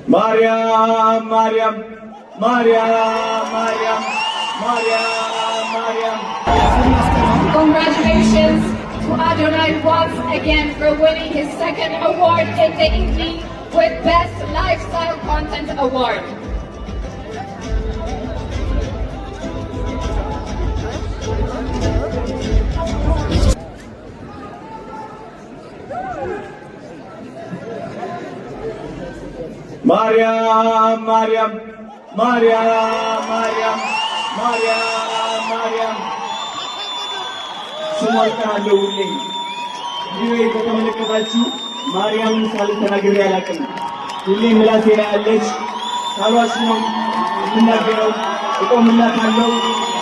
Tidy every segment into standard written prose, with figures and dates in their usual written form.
ማርያም ማርያም ማርያም ማርያም ማርያም ማርያም። Congratulations to Adonai once again for winning his second award in the evening with Best Lifestyle Content Award. ማርያም ማርያም ማርያም ማርያም ማርያም ማርያም። ስሟ እጠራለሁ ሁሌ። ቪዲዮዬ ከተመለከታችሁ ማርያምን ሳልል ተናግሬ አላውቅም። ሁሌ ምላሴ ላይ አለች። ሳልዋሽ ነው የምናገረው። እቆምላታለሁ።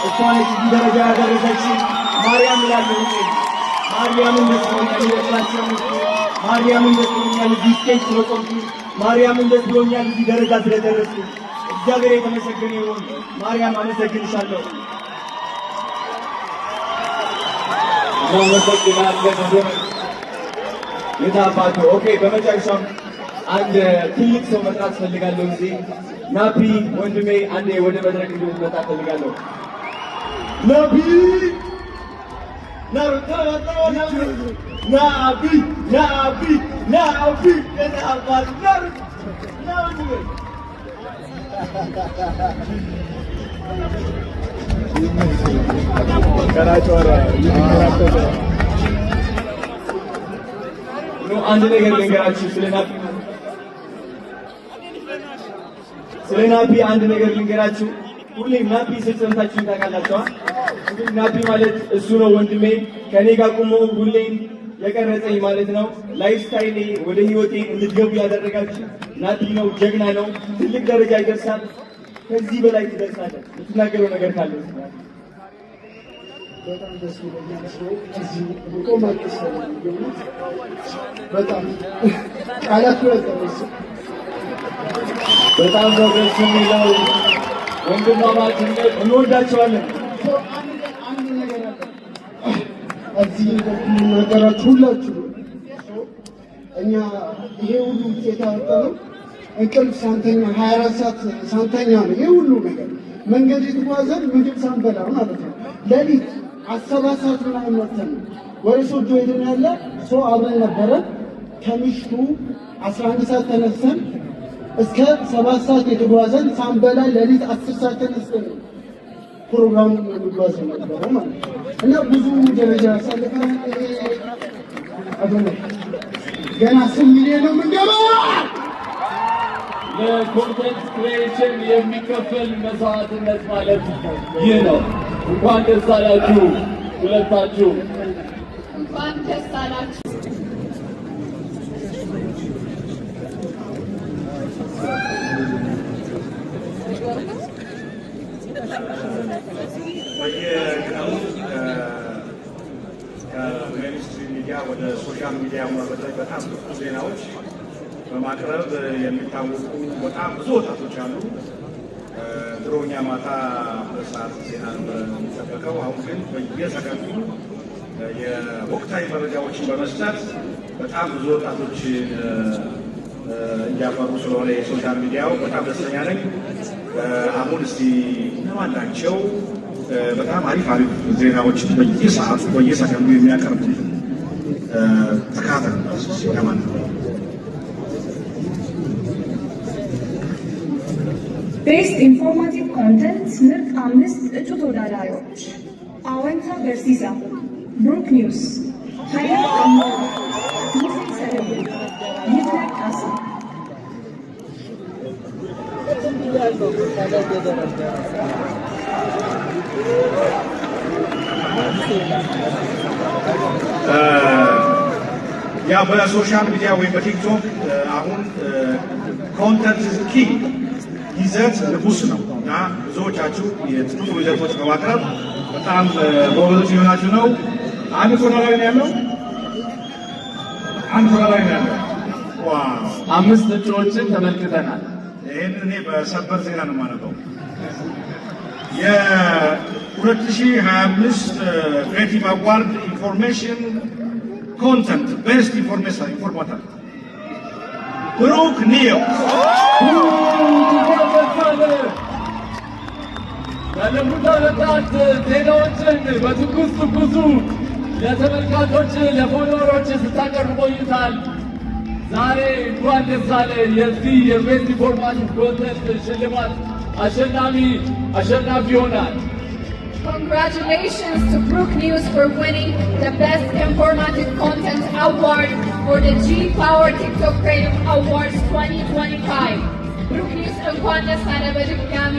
እሷ ነች እዚህ ደረጃ ያደረሰችኝ። ማርያም እላለሁ ሁሌ። ማርያምን ደስ ብሎኛል የወጣቸው፣ ማርያምን ደስ ብሎኛል እዚህ stage ስለቆምኩኝ፣ ማርያምን ደስ ብሎኛል እዚህ ደረጃ ስለደረስኩኝ። እግዚአብሔር የተመሰገነ ይሁን። ማርያም አመሰግንሻለሁ። እናመሰግናለን። የታባቱ okay። በመጨረሻም አንድ ትልቅ ሰው መጥራት ፈልጋለሁ። እዚህ ናፒ ወንድሜ አንዴ ወደ መድረክ እንድትመጣ ፈልጋለሁ። ናፒ፣ ናፒ፣ ናፒ፣ ናፒ፣ የታባቱ ና ወንድሜ። አንድ ነገር ልንገራችሁ ስለ ናፒ፣ ስለ ናፒ አንድ ነገር ልንገራችሁ። ሁሌም ናፒ ስል ሰምታችሁ ታውቃላችሁ። እንግዲህ ናፒ ማለት እሱ ነው ወንድሜ፣ ከኔ ጋር ቆሞ ሁሌም የቀረጸኝ ማለት ነው። Lifestyle ኤ ወደ ህይወቴ እንድትገቡ ያደረጋችሁ ናፒ ነው። ጀግና ነው። ትልቅ ደረጃ ይደርሳል። ከዚህ በላይ ትደርሳለህ። የምትናገረው ነገር ካለ። በጣም ደስ ብሎኛል። ሰው እዚህ መቆም አልመሰለኝም። የእውነት በጣም ቃላት ያጠረሱ። በጣም ነው ደስ የሚለው ወንድማማችነት። እንወዳቸዋለን። አንድ ነገር አለ እዚህ የምናገራችሁ ሁላችሁ፣ እኛ ይሄ ሁሉ ውጤት ያወጣነው እንቅልፍ ሳንተኛ፣ 24 ሰዓት ሳንተኛ ነው። ይሄ ሁሉ ነገር መንገድ የተጓዘን ምግብ ሳንበላ ማለት ነው። ሌሊት 7 ሰዓት ምናምን ወጥተን ነው ወደ ሶዶ ሄደን ያለ ሰው አብረን ነበረ። ከምሽቱ 11 ሰዓት ተነስተን እስከ 7 ሰዓት የተጓዘን ሳንበላ፣ ሌሊት 10 ሰዓት ተነስተን ነው ፕሮግራሙን የምንጓዝ ነበረው ማለት ነው። እና ብዙ ደረጃ ያሳልፈን አዶናይ ገና 10 ሚሊዮን ነው የምንገባው። ለ content creation የሚከፈል መስዋዕትነት ማለት ይህ ነው። እንኳን ደስ አላችሁ ሁለታችሁ። እንኳን ደስ አላችሁ። በየቀኑ ከ mainstream media ወደ social media በተለይ በጣም ትኩስ ዜናዎች በማቅረብ የሚታወቁ በጣም ብዙ ወጣቶች አሉ። ድሮ እኛ ማታ 2 ሰዓት ዜና ነበር የሚጠበቀው። አሁን ግን በየሰከንዱ የወቅታዊ መረጃዎችን በመስጠት በጣም ብዙ ወጣቶች እያፈሩ ስለሆነ የ social media ው በጣም ደስተኛ ነኝ። አሁን እስቲ እነማን ናቸው በጣም አሪፍ አሪፍ ዜናዎችን በየሰዓቱ በየሰከንዱ የሚያቀርቡልን? ተከታተሉ። እነማን ነው? Best informative content ምርጥ አምስት እጩ ተወዳዳሪዎች፦ አወንታ በርሲሳ፣ ብሩክ ኒውስ፣ ሀያት አሞራ፣ ሙሴ ሰለሞን፣ ይድነቅ ካሳ። ያ በ social media ወይም በቲክቶክ አሁን content king፣ ይዘት ንጉስ ነው እና ብዙዎቻችሁ የጥሩ ይዘቶች በማቅረብ በጣም ጎበዞች የሆናችሁ ነው። አንድ ተወዳዳሪ ነው ያለው። አንድ ተወዳዳሪ ነው ያለው። Wow! አምስት እጩዎችን ተመልክተናል። ይህን እኔ በሰበር ዜና ነው የማነበው። የ2025 Creative Award Information Content, Best Informative ብሩክ ኒውስ። እንኳን ደስ አለህ። ባለፉት ዓመታት ዜናዎችን በትኩስ ትኩሱ ለተመልካቾች ለ follower ኦች ስታቀርብ ቆይታል። ዛሬ እንኳን ደስ አለህ። የዚህ የ best informative content ሽልማት አሸናፊ ይሆናል። Congratulations to Brook News for winning the Best Informative Content Award for the G Power TikTok Creative Awards 2025. Brook News፣ እንኳን ደስ አለህ በድጋሚ።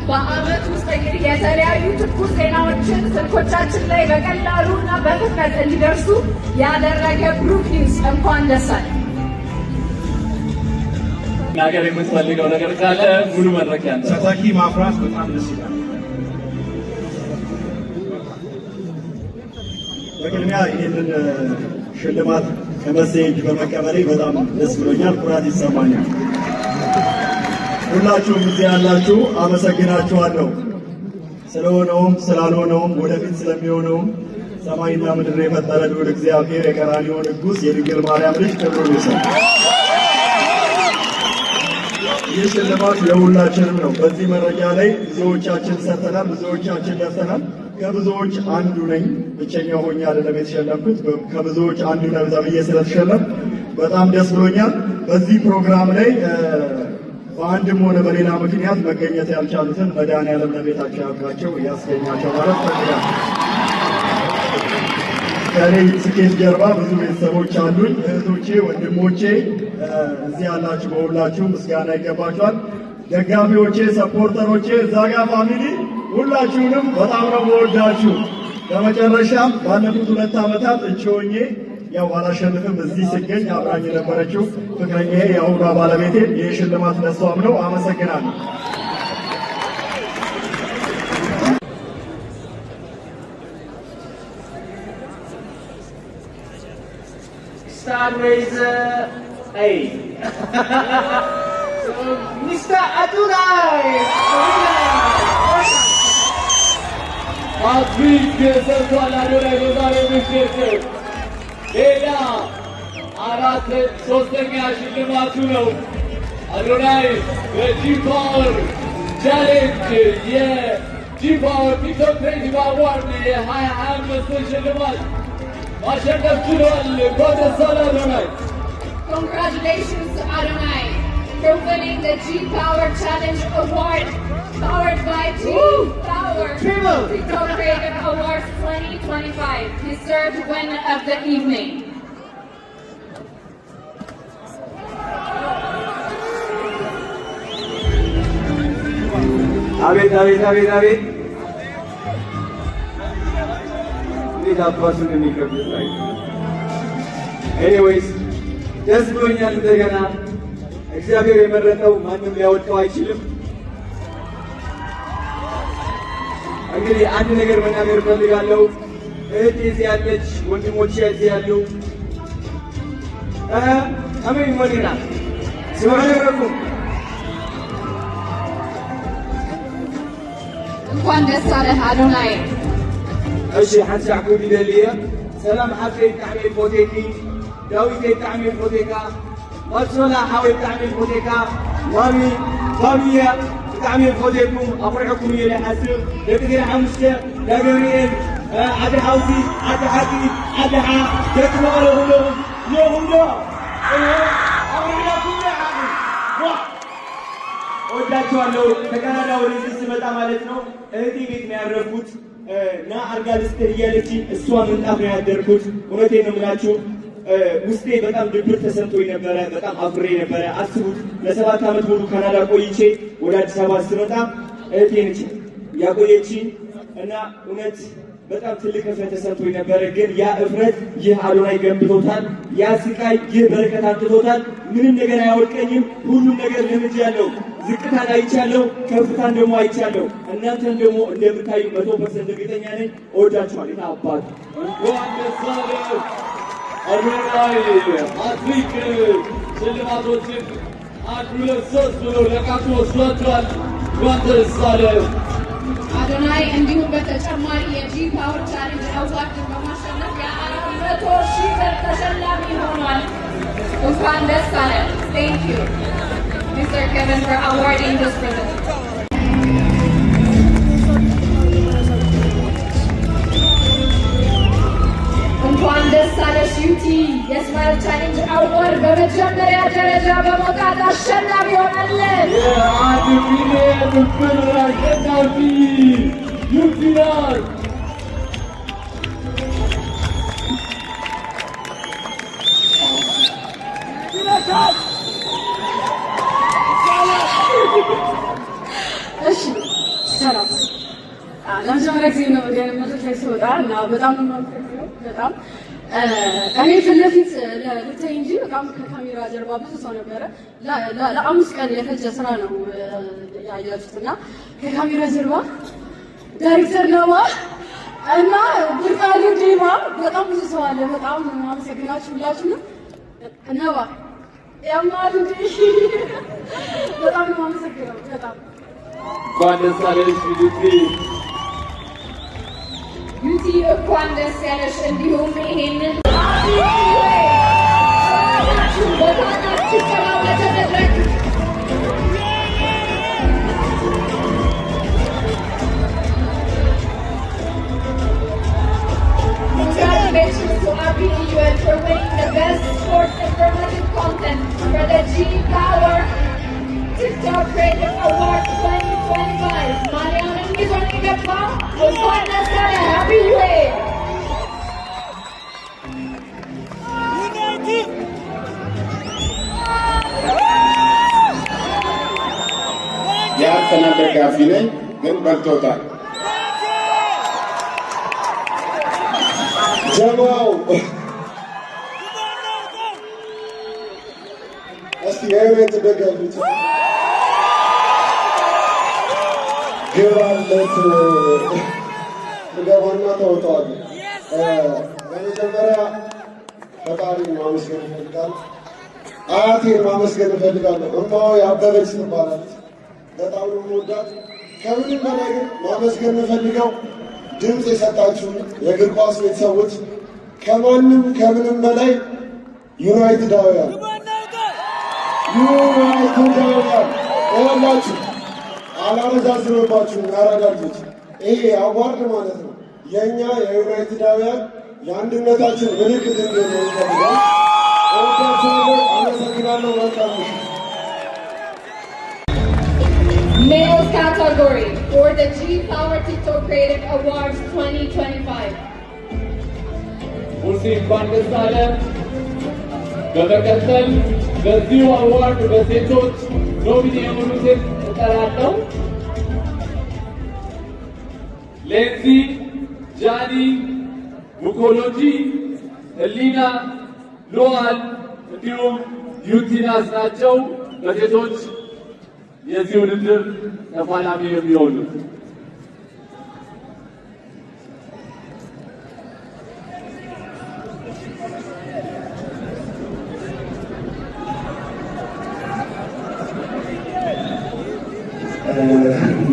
በአመት ውስጥ እንግዲህ የተለያዩ ትኩስ ዜናዎችን ስልኮቻችን ላይ በቀላሉ እና በፍጥነት እንዲደርሱ ያደረገ ብሩክ ኒውስ፣ እንኳን ደስ አለህ። ናገር የምትፈልገው ነገር ካለ ሙሉ መድረክ ያንተ ነው። ተተኪ ማፍራት በጣም ደስ ይላል። በቅድሚያ ይህንን ሽልማት ከመሴ እጅ በመቀበሌ በጣም ደስ ብሎኛል፣ ኩራት ይሰማኛል። ሁላችሁም እዚህ ያላችሁ አመሰግናችኋለሁ። ስለሆነውም ስላልሆነውም ወደፊት ስለሚሆነውም ሰማይና ምድር የፈጠረ ልዑል እግዚአብሔር፣ የቀራንዮ ንጉሥ፣ የድንግል ማርያም ልጅ ክብሩን ይውሰድ። ይህ ሽልማት የሁላችንም ነው። በዚህ መረጃ ላይ ብዙዎቻችን ሰርተናል፣ ብዙዎቻችን ለፍተናል። ከብዙዎች አንዱ ነኝ። ብቸኛ ሆኜ አይደለም የተሸለምኩት። ከብዙዎች አንዱ ነኝ ተብዬ ስለተሸለም በጣም ደስ ብሎኛል። በዚህ ፕሮግራም ላይ በአንድም ሆነ በሌላ ምክንያት መገኘት ያልቻሉትን መድኃኔዓለም ለቤታቸው ያብቃቸው፣ ያስገኛቸው ማለት እፈልጋለሁ። ከእኔ ስኬት ጀርባ ብዙ ቤተሰቦች አሉኝ። እህቶቼ፣ ወንድሞቼ፣ እዚህ ያላችሁ በሁላችሁ ምስጋና ይገባችኋል። ደጋፊዎቼ፣ supporter ኦቼ፣ እዛ ጋ family፣ ሁላችሁንም በጣም ነው የምወዳችሁ። በመጨረሻም ባለፉት 2 ዓመታት እጩ ሆኜ ያው ባላሸንፍም እዚህ ስገኝ አብራኝ የነበረችው ፍቅረኛዬ፣ የአሁኗ ባለቤቴ፣ ይህ ሽልማት ለሷም ነው። አመሰግናለሁ። Start with A. So, Mr. Adonai! ሃትሪክ ሰርቷል አዶናይ በዛሬው ምሽት። ሌላ አራት ሶስተኛ ሽልማቱ ነው። አዶናይ በ G Power Challenge የ G Power TikTok Creative Award የ2025 ሽልማት ማሸነፍ ችሏል። እንኳን ደስ አለህ አዶናይ። Congratulations to Adonai for winning the G Power Challenge Award powered by G Power Triple. TikTok Creative Awards 2025. Deserved win of the evening. አቤት አቤት አቤት አቤት! እንዴት አባቱ እንደሚከብድ። Anyways፣ ደስ ብሎኛል። እንደገና እግዚአብሔር የመረጠው ማንም ሊያወጣው አይችልም። እንግዲህ አንድ ነገር መናገር እፈልጋለሁ። እህቴ እዚህ ያለች፣ ወንድሞቼ እዚህ ያሉ፣ አሜን ወዲና ስምዑ ነገረኩም። እንኳን ደስ አለህ አዶናይ። እሺ፣ ሓንሳዕ ክብል ይደሊ እየ። ሰላም ሓፍተይ፣ ብጣዕሚ እየ ዝፈትየኪ። ዳዊተይ፣ ብጣዕሚ እየ ዝፈትየካ። ማርሶላ ሓወይ፣ ብጣዕሚ እየ ዝፈትየካ። ማሚ ፋሚያ፣ ብጣዕሚ እየ ዝፈትየኩም። ኣኹሪዐኩም እየ ዝሓስብ። ደቂ ዜና ሓሙሽተ፣ ዳገብርኤል፣ ዓዲ ሓውሲ፣ ዓዲ ሓቂ፣ ዓዲ ሓ፣ ደቂ መቐለ ኩለኹም ለኹም ዶ ኣኹሪዕናኩም ሓቂ። እወዳቸዋለሁ። ከካናዳ ወደዚህ ስመጣ ማለት ነው እህቴ ቤት ነው ያረፍኩት። ና አልጋ ልስጥህ እያለችኝ እሷ ምንጣፍ ነው ያደርኩት። እውነቴን ነው የምላችሁ፣ ውስጤ በጣም ድብር ተሰምቶኝ ነበረ። በጣም አፍሬ ነበረ። አስቡት፣ ለ7 ዓመት ሙሉ ካናዳ ቆይቼ ወደ አዲስ አበባ ስመጣ እህቴ ነች ያቆየችኝ እና እውነት በጣም ትልቅ እፍረት ተሰምቶኝ ነበረ። ግን ያ እፍረት ይህ አዶናይ ገንብቶታል። ያ ስቃይ ይህ በረከት አምጥቶታል። ምንም ነገር አያወድቀኝም። ሁሉም ነገር ለምጃለሁ። ዝቅታን አይቻለሁ፣ ከፍታን ደግሞ አይቻለሁ። እናንተም ደግሞ እንደምታዩ 100% እርግጠኛ ነኝ። እወዳችኋለሁ። የት አባቱ። እንኳን ደስ አለህ አዶናይ። ሃትሪክ ሽልማቶችን አንድ፣ ሁለት፣ ሶስት ብሎ ለቃቅሞ ወስዷቸዋል። እንኳን ደስ አለህ። አዶናይ እንዲሁም በተጨማሪ የ G Power Challenge Award ን በማሸነፍ የአራት 100,000 ብር ተሸላሚ ሆኗል። እንኳን ደስ አለ። Thank you, Mr. Kevin, for awarding this present. እንኳን ደስ አለሽ ዩቲ፣ የ Smile Challenge Award በመጀመሪያ ደረጃ በመውጣት አሸናፊ ሆናለች። የ1 ሚሊዮን ብር አሸናፊ ዩቲ ናት። እሺ ሰላም። ለመጀመሪያ ጊዜ ነው ወደ መድረክ ላይ ስወጣ እና በጣም ነው የማመሰግነው። በጣም እኔ ፊት ለፊት ልታይ እንጂ በጣም ከካሜራ ጀርባ ብዙ ሰው ነበረ። ለ5 ቀን የፈጀ ስራ ነው ያያችሁት እና ከካሜራ ጀርባ ዳይሬክተር ነዋ እና ብርቃሉ ዲማ በጣም ብዙ ሰው አለ። በጣም ነው የማመሰግናችሁ ሁላችሁንም። ነዋ ያማል እንዴ! በጣም ነው የማመሰግነው በጣም። እንኳን ደስ አለሽ ዩቲ። ዩቲ፣ እንኳን ደስ ያለሽ። እንዲሁም ይሄንን በታላቅ ጭብጨባ ወደ መድረክ። Congratulations to Abi Eyuel for winning the best sports informative content for the G Power TikTok Creative Award 2025. ማሊያውን ይዞ ነው የገባው። እንኳን ደስ ያለህ አቢ ኢዩኤል። የአርሰናል ደጋፊ ነኝ፣ ግን በልቶታል። ጀማው እስቲ የዩናይትድ ደጋፊዎች ግባለት ግባና ተወጠዋለህ። በመጀመሪያ ፈጣሪን ማመስገን እፈልጋለሁ። አያቴን ማመስገን እፈልጋለሁ። እማሆይ አበበች ትባላለች። በጣም ነው የምወዳት። ከምንም በላይ ግን ማመስገን የምፈልገው ድምፅ የሰጣችሁ የእግር ኳስ ቤተሰቦች፣ ከማንም ከምንም በላይ ዩናይትዳውያን፣ ዩናይትዳውያን ይኸውላችሁ፣ አላረዛዝምባችሁም። የአራዳ ልጆች፣ ይሄ award ማለት ነው የእኛ የዩናይትዳውያን የአንድነታችን ምልክት እንዲሆን ነው ይፈልጋል። እወዳችኋለሁ። አመሰግናለሁ። መልካም ምሽት። Male category for the G Power TikTok Creative Awards 2025. ሙርሲ፣ እንኳን ደስ አለ። በመቀጠል በዚሁ award በሴቶች nominee የሆኑትን እጠራለሁ። ሌንዚ፣ ጃኒ፣ ቡኮሎጂ፣ ህሊና፣ ሉዋል እንዲሁም ዩቲናስ ናቸው በሴቶች የዚህ ውድድር ተፋላሚ የሚሆኑት።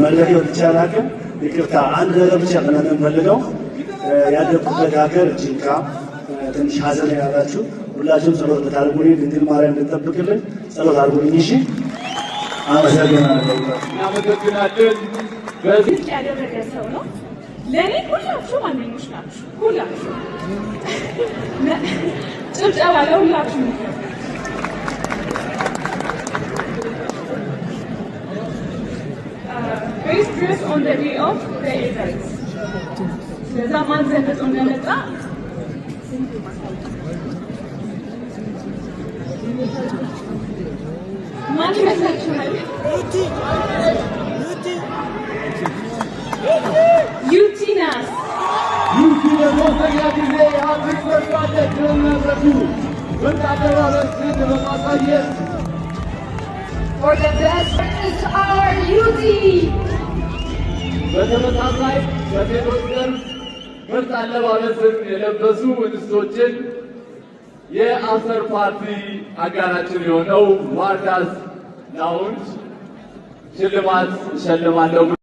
መድረክ ወጥቼ አላውቅም። ይቅርታ፣ አንድ ነገር ብቻ መናገር የምፈልገው ያደግኩበት ሀገር ጂንካ ትንሽ ሀዘን ያላችሁ ሁላችሁም ጸሎት ብታደርጉልኝ፣ ድንግል ማርያም እንድትጠብቅልን ጸሎት አድርጉልኝ። እሺ፣ አመሰግናለሁ። እናመሰግናለን። በዚህ ድንቅ ያደረገ ሰው ነው። ለእኔ ሁላችሁም አንደኞች ናችሁ። ሁላችሁ ጭብጨባ ለሁላችሁ። Best dress on the day of the event። ስለዛ ማን ዘንጦ እንደመጣ ማን ይመስላችኋል? ዩቲናስ። ዩቲ ለሶስተኛ ጊዜ ሃትሪክ ሰርታለች። በመድረኩ ምርጥ አለባበስን በማሳየት። For the best is our Yuti. በተመሳሳይ በሴቶች ዘርፍ ምርጥ አለባበስን የለበሱ እንስቶችን የ after party አጋራችን የሆነው ዋርዳስ Lounge ሽልማት እሸልማለሁ።